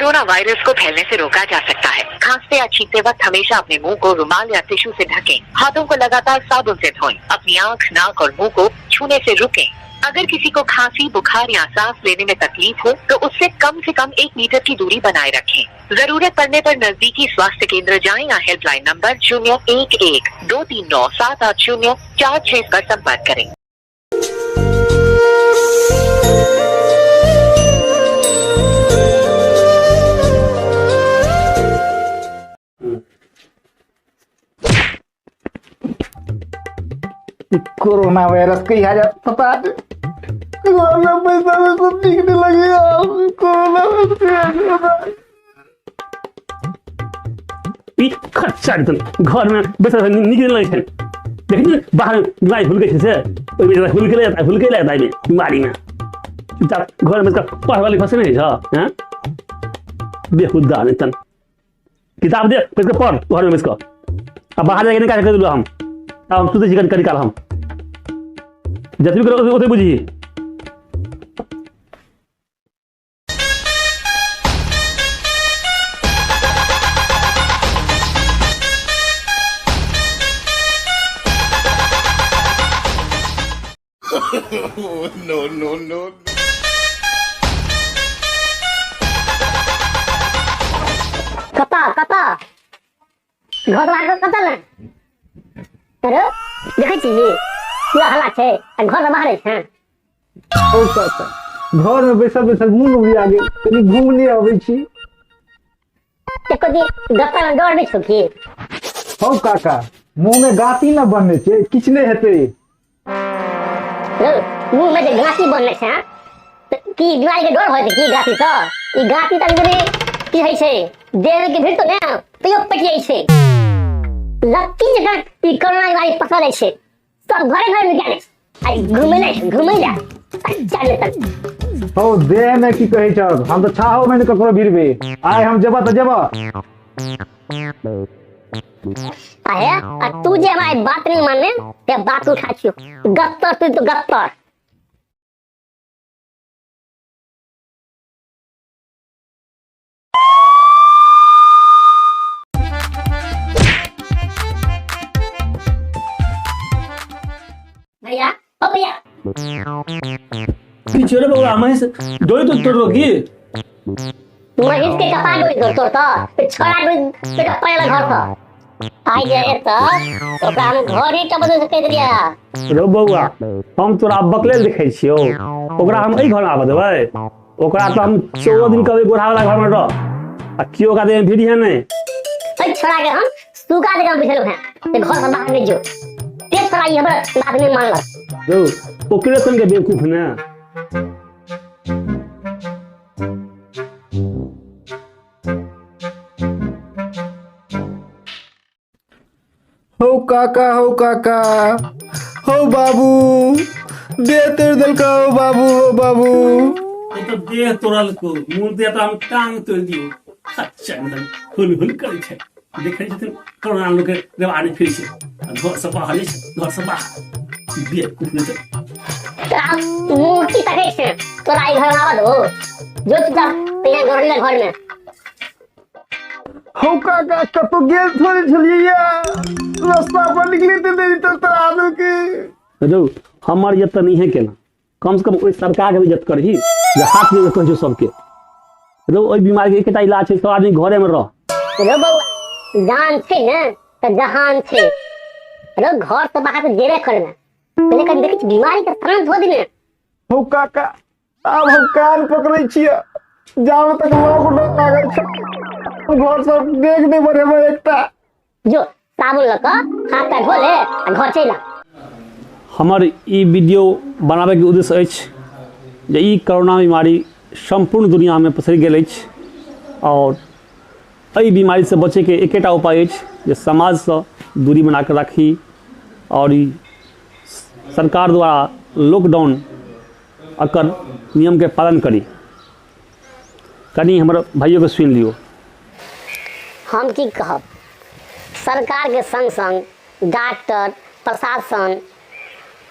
Corona virus को फैलने से रोका जा सकता है। खांसते या छींकते वक्त हमेशा अपने मुंह को रुमाल या टिश्यू से ढकें। हाथों को लगातार साबुन से धोएं। अपनी आंख, नाक और मुंह को छूने से रुकें। अगर किसी को खांसी, बुखार या सांस लेने में तकलीफ हो तो उससे कम से कम 1 मीटर की दूरी बनाए रखें। जरूरत पड़ने पर नजदीकी स्वास्थ्य केंद्र जाएं या हेल्पलाइन नंबर 011-239-78046 पर संपर्क करें। कोरोना वायरस कहिया जात पता नहीं। घर में पैसा वैसा निकले लगे यार, कोरोना वायरस कहिया जात। ई खर्चा एकदम घर में बैसल नीक नहि लगै छै। देखै छी बाहर बीमारी हुलकै छै से ओहिमे हुलकै हुलकै एहिमे बीमारीमे चुपचाप घरमे बैस कऽ पढ़बा लिखबा से नहि होइ छौ हँ बेहुदा नहि तन किताब दे बैस कऽ पढ़ घरमे बैस कऽ आ बाहर जाके नहि काज करि देलहुँ हम। आब हम सुतै छी कनि कनि काल, हम जतबी करू ओतबे बुझही। No, no, no. कतऽ कतऽ घर द्वार कतऽ ने अरे देखै छी पूरा हल्ला छै आ घर बाहर छै। ओ चाचा, घर में बैसल बैसल मुँह उबिया गेल, कनि घूमने अबै छी। एको दिन गप्पा में डर नहि छौ की? हौ काका, मुँह में गाती न बनने छै, किछु नहि हेतै। रौ, मुँह में जे गाती बनने छै तऽ की बीमारी के डर होय छै की गाती सँ? ई गाती तऽ कनि की होइ छै, देह के भीतर ने तैयो पटि जाइ छै। लत्ती जकाँ ई कोरोना बीमारी पसरै छै, सब घरे घरे में गेल छै। आइ घुमै ले घुमै ले चल तक। हौ देह में की कहै छौ, हम तऽ छाहो में ने ककरो भिड़बै। आइ हम जेबऽ तऽ जेबऽ। आहे आ तू जे हमारे बात नहीं मानने ते बात उठा छियो गत्तर, तू तो गत्तर। भैया ओ भैया की छौ रे बौआ, महींस डोरी तो तोड़लो की? महींस के कपार डोरी तोड़ तोड़ तो छोड़ा डोरी तो पड़ेला घर पर आई जे एतऽ ओकरा हम घर ही टपा दे दिया। रौ बौआ, हम तोरा बकलेल देखै छियौ, ओकरा हम एहि घर आबऽ देबै? ओकरा तऽ हम 14 दिन कहबै गोढ़ा वाला घर में रह आ केओ ओकरा देह में भिड़िहे नहि। एहि छोड़ा के हम सुगा जगह बैठल हैं ते घर से बाहर नहीं जो ते छोड़ा ई हमर बात नहीं मानलक। रौ ओकरे सन के बेवकूफ ने। हौ काका, हौ काका, हौ बाबू, देह तोड़ देलका हौ बाबू, हौ बाबू। ओ तऽ देह तोड़लको, मुँह दे तऽ हम टांग तोड़ दियौ। अच्छा एकदम हुल हुल करै छै, देखै छथिन कोरोना लोक के रेवाड़ी फिर छै आ घर से बाहर छै, घर से बाहर बेवकूफ नहि तऽ। तोरा मुँह की तकै छै, तोरा ई घर में आबऽ दो जो चुपचाप यहाँ घर ले घर में। हौ काका, कतौ गेल थोड़े छलियै या, रास्ता पर निकले ते देरी तऽ तोरा देलकै। रौ हमर इज्जत तऽ नहिए केना, कम से कम ओहि सरकार के इज्जत करही जे हाथ में कहै छौ सबके। रौ ओहि बीमारी के एकेटा इलाज छै, सब आदमी घरे में रह। रौ बौआ, जान छै ने तऽ जहान छै। रौ घर से बाहर तऽ जेबे करबे, पहिले कनि देखै छी बीमारी के शांत हो दिने। हौ काका, आब हम कान पकड़ै छियै, जाबे तक लॉकडाउन लागल छै घर सब देख नहि बढ़ेबै एकटा। जो साबुन लऽ कऽ हाथ पैर धो ले आ घर चलि आ। हमर ई वीडियो बनाबैके उद्देश्य अछि जे ई कोरोना बीमारी सम्पूर्ण दुनिआमे पसरि गेल अछि आओर एहि बीमारीसँ बचैके एकेटा उपाय अछि जे समाजसँ दूरी बनाकऽ राखी आओर ई सरकार द्वारा लॉकडाउन एकर नियमके पालन करी। कनि हमर भाइयोके सुनि लियौ। हम की कहब, सरकारके संग संग डॉक्टर प्रशासन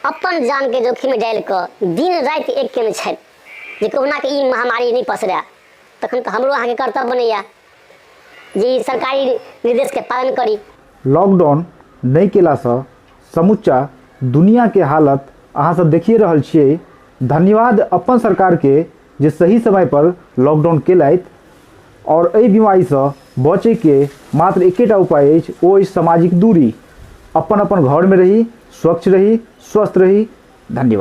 अपन जानके जोखिममे डालि कऽ दिन राति एक केने छथि जे कहुनाके ई महामारी नहि पसरय। तखन तऽ हमरो अहाँके कर्तव्य बनैया जे ई सरकारी निर्देशके पालन करी। लॉकडाउन नहि केलासँ समुच्चा दुनियाके हालत अहाँ सब देखिए रहल छियै। धन्यवाद अपन सरकारके जे सही समय पर लॉकडाउन केलथि और एहि बीमारीसँ बचैके मात्र एकेटा उपाय अछि, ओ अछि सामाजिक दूरी। अपन अपन घरमे रही, स्वच्छ रही, स्वस्थ रही। धन्यवाद।